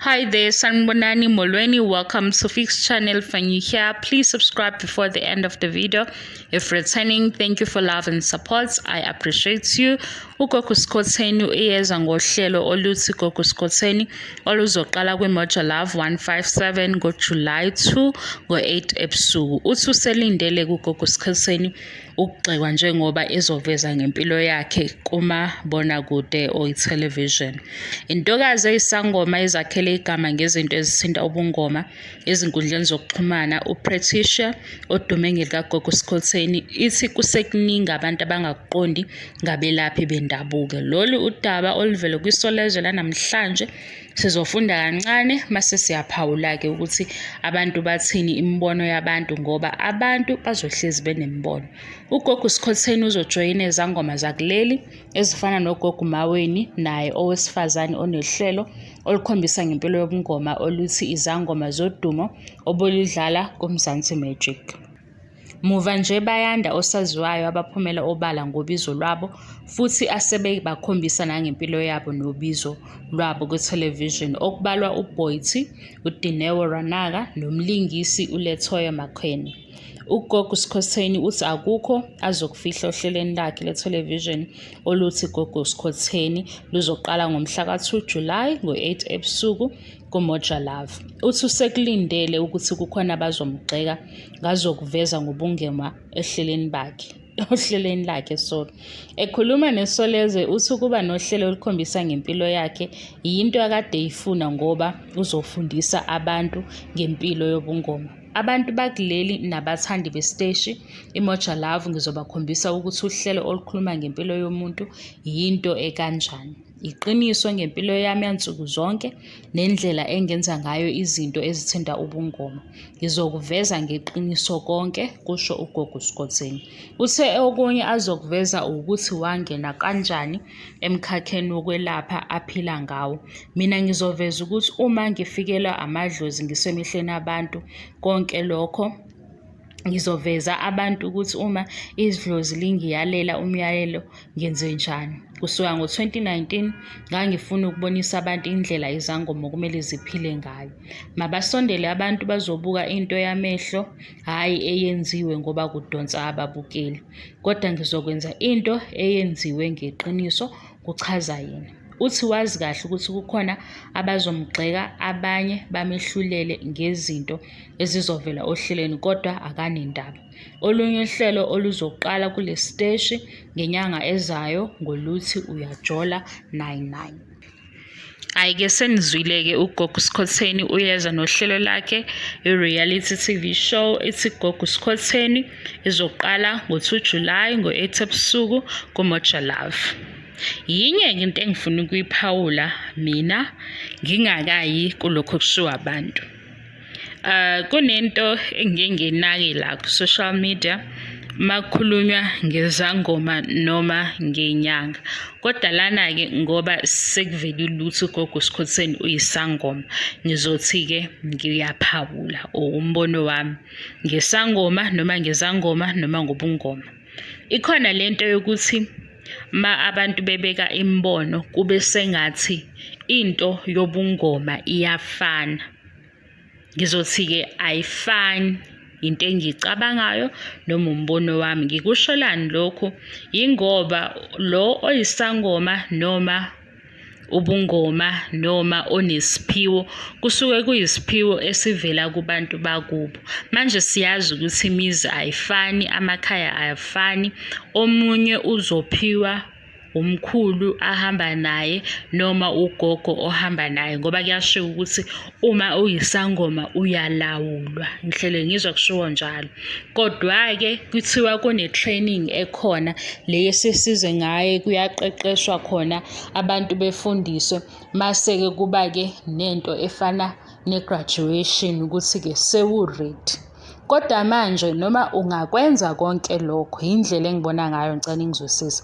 Hi there, Sanibonani Molweni. Welcome to Fix Channel. If you're here, please subscribe before the end of the video. If returning, thank you for love and support. I appreciate you. Ugogo Skhotheni uyeza ngohlelo oluthi Gogo Skhotheni oluzoqala kwiMoja Love 157 ngoJuly 2 ngo-8 ebusuku. Uthi uselindele kuGogo Skhotheni ukugxekwa njengoba ezoveza ngempilo yakhe kumabonakude or ithelevishini. Intokazi eyisangoma ezakhele igama ngezinto ezithinta ubungoma ezinkundleni zokuxhumana uPatricia odume ngelikaGogo Skhotheni ithi kusekuningi abantu abangakuqondi ngabelaphi bendabuko. Lolu udaba oluvele kwiSolezwe lanamhlanje. Sizofunda kancane mase siyaphawula-ke ukuthi abantu bathini, imibono yabantu, ngoba abantu bazohlezi benemibono. Ugogo Skhotheni uzojoyina izangoma zakuleli ezifana noGogo Maweni, naye owesifazane onehlelo olukhombisa ngempilo yobungoma oluthi Izangoma Zodumo obeludlala kuMzansi Magic. Muva nje bayanda osaziwayo abaphumela obala ngobizo lwabo futhi asebebakhombisa nangempilo yabo nobizo lwabo kwithelevishini okubalwa uBoity, uDineo Ranaka nomlingisi uLetoya Makhene. UGogo Skhotheni uthi akukho azokufihla ohlelweni lwakhe lwethelevishini oluthi Gogo Skhotheni luzoqala ngomhla ka-2 Julayi ngo-8 ebusuku kuMoja Love. Uthi usekulindele ukuthi kukhona abazomgxeka ngazokuveza ngobungema ehleleni bakhe ohlelweni lakhe sorry. Ekhuluma neSolezwe uthi ukuba nohlelo olukhombisa ngempilo yakhe yinto akade eyifuna ngoba uzofundisa abantu ngempilo yobungoma. Abantu bakuleli nabathandi besiteshi iMoja Love ngizobakhombisa ukuthi uhlelo olukhuluma ngempilo yomuntu yinto ekanjani. Iqiniso ngempilo yami yansuku zonke nendlela engenza ngayo izinto ezithinta ubungoma. Ngizokuveza ngeqiniso konke, kusho uGogo Skhotheni. Uthe okunye azokuveza ukuthi wangena kanjani emkhakheni wokwelapha aphila ngawo. Mina ngizoveza ukuthi uma ngifikelwa amadlozi ngisemihleni abantu, konke lokho ngizoveza abantu ukuthi uma idlozi lingiyalela umyalelo ngenzenjani. Kusuka ngo-2019 ngangifuna ukubonisa abantu indlela izangoma okumele ziphile ngayo. Mabasondele abantu bazobuka into yamehlo, hhayi eyenziwe ngoba kudonsa ababukeli. Kodwa ngizokwenza into eyenziwe ngeqiniso, kuchaza yena. Uthi wazi kahle ukuthi kukhona abazomgxeka abanye bamehlulele ngezinto ezizovela ohlelweni kodwa akanendaba. Olunye uhlelo oluzoqala kule siteshi ngenyanga ezayo ngoluthi Uyajola 99. Hhayi-ke senizwile-ke uGogo Skhotheni uyeza nohlelo lakhe i-reality TV show ethi Gogo Skhotheni izoqala ngo-2 July ngo-8 ebusuku kuMoja Love. Yinye-ke into engifuna ukuyiphawula mina ngingakayi kulokhu okushiwo abantu. Kunento engike nginake la ku-social media uma kukhulunywa ngezangoma noma ngey'nyanga. Kodwa lana-ke ngoba sekuvelile ukuthi ugogo Skhotheni uyisangoma, ngizothi-ke ngiyaphawula or umbono wami ngesangoma noma ngezangoma noma ngobungoma. Ikhona lento yokuthi ma abantu bebeka imibono kube sengathi into yobungoma iyafana. Ngizothi-ke ayifani into engiyicabangayo noma umbono wami. Ngikusholani lokhu? Yingoba lo oyisangoma noma ubungoma noma onesiphiwo kusuke kuyisiphiwo esivela kubantu bakubo. Manje siyazi ukuthi imizi ayifani, amakhaya ayafani. Omunye uzophiwa umkhulu ahamba naye noma ugogo ohamba naye ngoba kuyashiwo ukuthi uma uyisangoma uyalawulwa. Ngihlele ngizwa kushiwo njalo. Kodwa-ke kuthiwa kune-training ekhona le esisize ngaye kuyaqeqeshwa khona abantu befundiswe mase-ke kuba-ke nento efana ne-graduation ukuthi-ke sewu-ready. Kodwa manje noma ungakwenza konke lokho, yindlela engibona ngayo ngicela ningizwisise.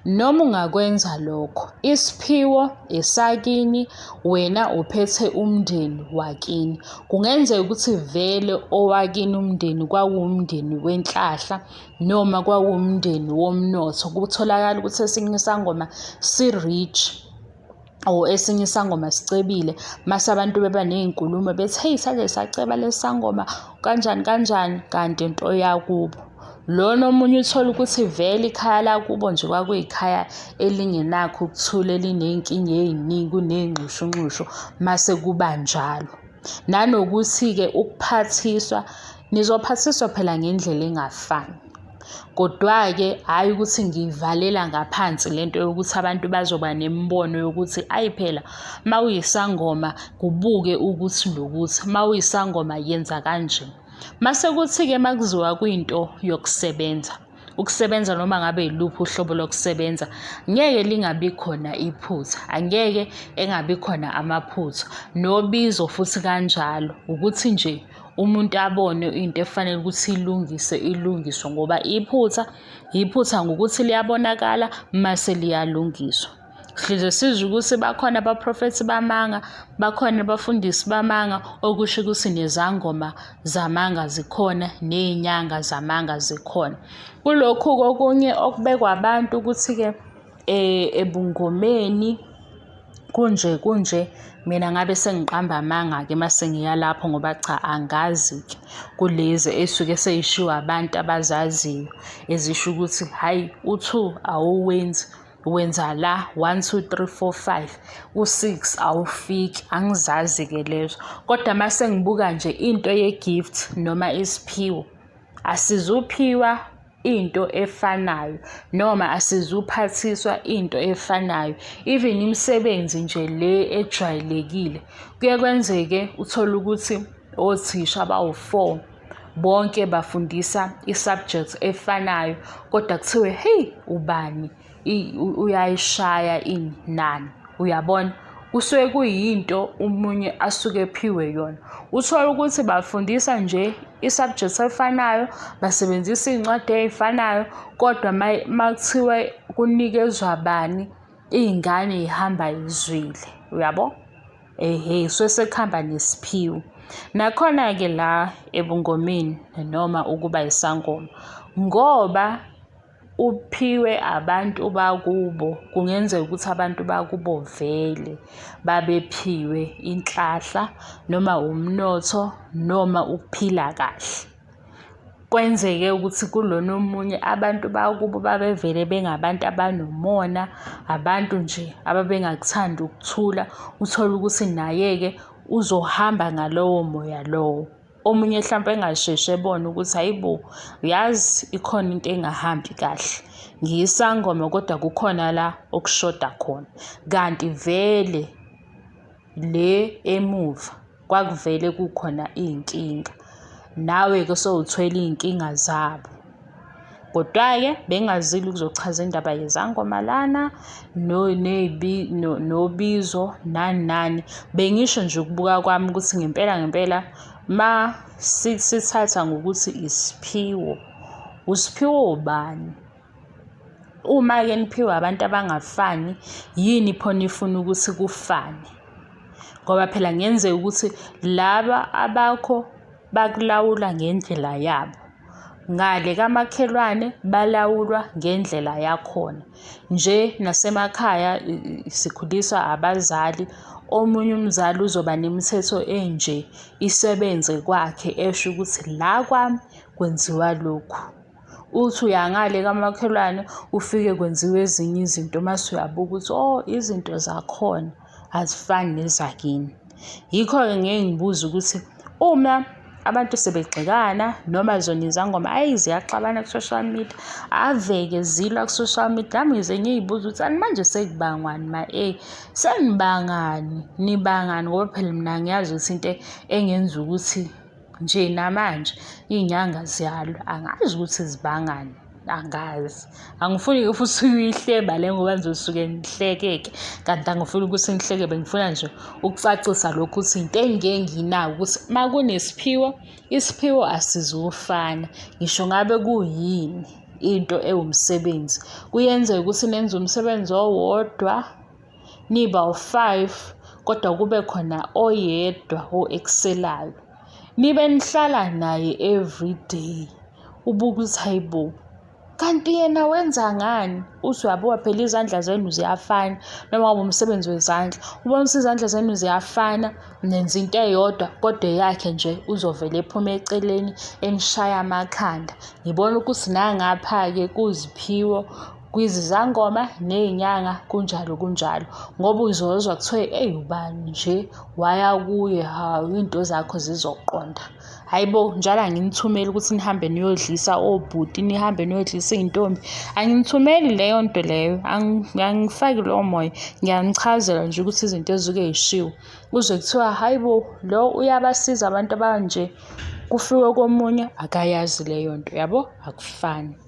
Noma ungakwenza lokho, isiphiwo esakini, wena uphethe umndeni wakini. Kungenzeka ukuthi vele owakini umndeni kwakuwumndeni wenhlahla noma kwakuwumndeni womnotho. Kutholakala ukuthi esinye isangoma si-rich. Or esinye isangoma sicebile, mase abantu beba ney'nkulumo bethi, hheyi saze saceba lesi sangoma, kanjani kanjani, kanti into yakubo. Lona omunye uthole ukuthi vele ikhaya lakubo nje kwakuyikhaya elingenakho ukuthula, eliney'nkinga ey'ningi, kuney'nxushunxushu, mase kuba njalo. Nanokuthi-ke ukuphathiswa, nizophathiswa phela ngendlela engafani. Kodwa-ke hhayi ukuthi ngiyivalela ngaphansi lento yokuthi abantu bazoba nemibono yokuthi ayi phela uma uyisangoma kubuke ukuthi nokuthi, uma uyisangoma yenza kanje. Mase kuthi-ke uma kuziwa kwinto yokusebenza, ukusebenza noma ngabe yiluphi uhlobo lokusebenza, ngeke lingabi khona iphutha, angeke engabi khona amaphutha. Nobizo futhi kanjalo, ukuthi nje umuntu abone into efanele ukuthi ilungiswe, ilungiswe ngoba iphutha, iphutha ngokuthi liyabonakala mase liyalungiswa. Size sizwe ukuthi bakhona abaprofethi bamanga, bakhona abafundisi bamanga, okusho ukuthi nezangoma zamanga zikhona, ney'nyanga zamanga zikhona. Kulokhu kokunye okubekwa abantu ukuthi-ke ebungomeni kunje kunje, mina ngabe sengiqamba amanga-ke uma sengiya lapho ngoba cha angazi-ke kulezi ey'suke sey'shiwo abantu abazaziyo ezisho ukuthi hhayi u-two awuwenzi. Wenza la 1 2 3 4 5 u-6 awufiki, angizazi-ke lezo. Kodwa uma sengibuka nje into ye-gift noma isiphiwo, asizuphiwa into efanayo noma asizuphathiswa into efanayo. Even imisebenzi nje le ejwayelekile, kuye kwenzeke uthole ukuthi othisha abawu-4 bonke bafundisa i-subject efanayo, kodwa kuthiwe hey ubani uyayishaya inani, uyabona? Kusuke kuyinto omunye asuke ephiwe yona. Uthole ukuthi bafundisa nje i-subject efanayo, basebenzisa iy'ncwadi ey'fanayo, kodwa uma kuthiwe kunikezwa bani, iy'ngane y'hamba y'zwile, uyabo? Ehhe, suke sekuhamba nesiphiwo. Nakhona-ke la ebungomeni noma ukuba isangoma, ngoba uphiwe abantu bakubo, kungenzeka ukuthi abantu bakubo vele babephiwe inhlahla noma umnotho noma ukuphila kahle. Kwenzeke ukuthi kulona omunye abantu bakubo babevele bengabantu abanomona, abantu nje ababengakuthandi ukuthula, uthole ukuthi naye-ke uzohamba ngalowo moya lowo. Omunye hlampe engasheshe ebone ukuthi hhayi bo, uyazi ikhona into engahambi kahle, ngiyisangoma kodwa kukhona la okushoda khona. Kanti vele le emuva kwakuvele kukhona iy'nkinga, nawe-ke sewuthwele iy'nkinga zabo. Kodwa-ke bengingazile ukuzochaza indaba yezangoma lana nobizo nani nani. Bengisho nje ukubuka kwami ukuthi ngempela ngempela ma sithatha ngokuthi isiphiwo, usiphiwo ubani? Uma-ke niphiwe abantu abangafani, yini pho nifuna ukuthi kufane? Ngoba phela kungenzeka ukuthi laba abakho bakulawula ngendlela yabo, ngale kamakhelwane balawulwa ngendlela yakhona. Nje nasemakhaya sikhuliswa abazali, omunye umzali uzoba nemithetho enje isebenze kwakhe esho ukuthi la kwami kwenziwa lokhu. Uthi uya ngale kamakhelwane ufike kwenziwa ezinye izinto mase uyabuka ukuthi oh izinto zakhona azifani nezakini. Yikho-ke ngeke ngibuze ukuthi uma abantu sebegxekana noma zona izangoma ayi ziyaxabana ku-social media, aveke zilwa ku-social media. Nami ngize ngiy'buze ukuthi ani manje sekubangwani ma senibangani, nibangani ngoba phela mina ngiyazi ukuthi into engenza ukuthi nje namanje iy'nyanga ziyalwa, angazi ukuthi zibangani, angazi. Angifuni-ke futhi ukuyihleba le ngoba nizosuke nihleke-ke, kanti angifuni ukuthi nihleke, bengifuna nje ukucacisa lokhu ukuthi into engike nginake ukuthi uma kunesiphiwo, isiphiwo asizufana, ngisho ngabe kuyini into ewumsebenzi. Kuyenzeka ukuthi nenze umsebenzi owodwa niba u-5 kodwa kube khona oyedwa o-excel-ayo. Nibe nihlala naye everyday, ubuke ukuthi hayi bo, Kanti yena wenza ngani? Uthi uyabuka phela izandla zenu ziyafana noma ngabe umsebenzi wezandla. Ubona ukuthi izandla zenu ziyafana nenza into eyodwa kodwa eyakhe nje uzovele ephume eceleni enishaya amakhanda. Ngibona ukuthi nangapha-ke kuziphiwo kwizizangoma ney'nyanga kunjalo kunjalo ngoba uzozwa kuthiwe eyi ubani nje waya kuye hawu iy'nto zakho zizoqonda. Hhayi bo, njalo anginithumeli ukuthi nihambe niyodlisa obhuti, nihambe niyodlisa iy'ntombi. Anginithumeli leyo nto leyo, angifaki lowo moya. Ngiyanichazela nje ukuthi izinto ezisuke y'shiwo. Uzwe kuthiwa hhayi bo, lo uyabasiza abantu abanje. Kufikwe komunye akayazi leyo nto, yabo? Akufani.